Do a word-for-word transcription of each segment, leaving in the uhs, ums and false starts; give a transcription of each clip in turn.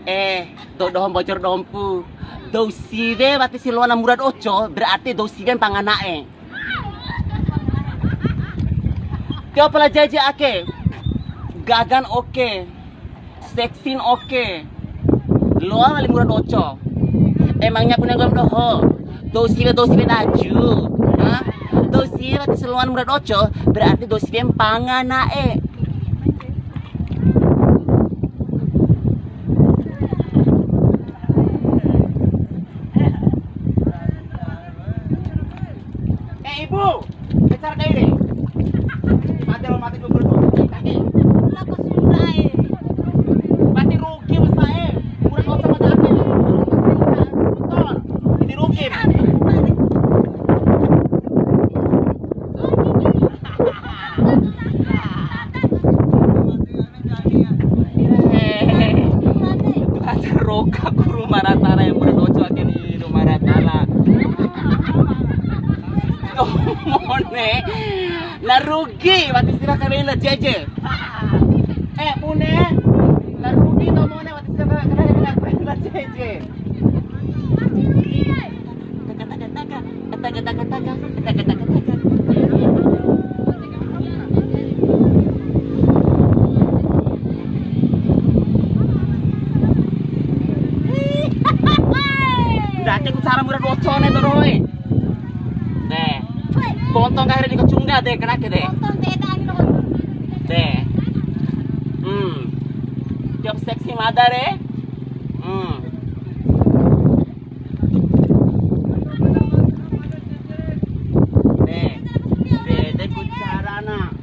Eh, dou doho Mbojor Dompu. Dou siwe wati si loana Murad Oco, berarti dou siwe mpanga na'e. Tio pala jaja ake. Gagan oke. Seksin oke. Loa wali Murad Oco. Emangnya punya gom doho. Dou siwe, dou siwe naju. Hah? Dou siwe wati si loana Murad Oco, berarti dou siwe mpanga na'e. Eh, ibu, bicara deh ini. Mati lo, mati dulu, kaki. Mati rugi besar, eh. Kurang usah mata hati. Betul. Jadi rugi. Roka ku Ruma Ratala yang berdoco ake ni Ruma Ratala. Oh, mone. Na rugi, wati sira kawin la jeje. Eh, bune. Na rugi to mone, wati sira kawin la jeje. Taka, taka, taka. Taka, taka, taka. Taka, taka, taka. Ndake ku cara Murad Oco ne toro, hoe. Deh. Pontong kahre di kacungga deh, kena ke deh. Deh. Hmm. Tiap seksi mada re. Hmm. Deh. Deh, deh ku carana.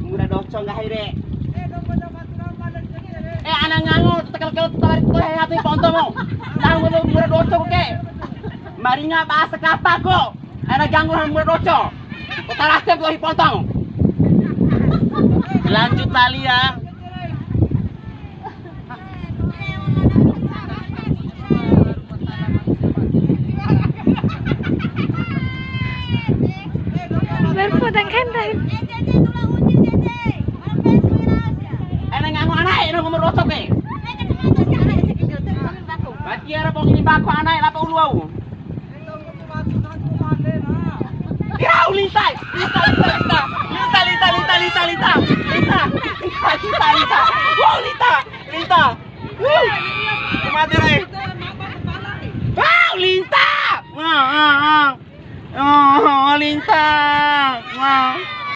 Murad Oco nggahi re. Eh, ana ngango, tekel-kel tarik tu, eh, hati pontomu. Nah, Murad Oco ke. Maringa bahasa kapa ko. Ana ganggu Murad Oco. Kota Lasem tu hi pontong. Lanjut tali ya. Berpotong kan, Rai? Ana ngango ana, ana ngomong rosok, eh. Batiara bong ini bako ana, apa ulu au? Irau, linta, linta, linta, linta, linta, linta, linta, linta, linta, linta, linta. Wow, linta. Wuh. Mati, Rai. Wow, linta. Wah, wah, wah. Oh, linta. Wah.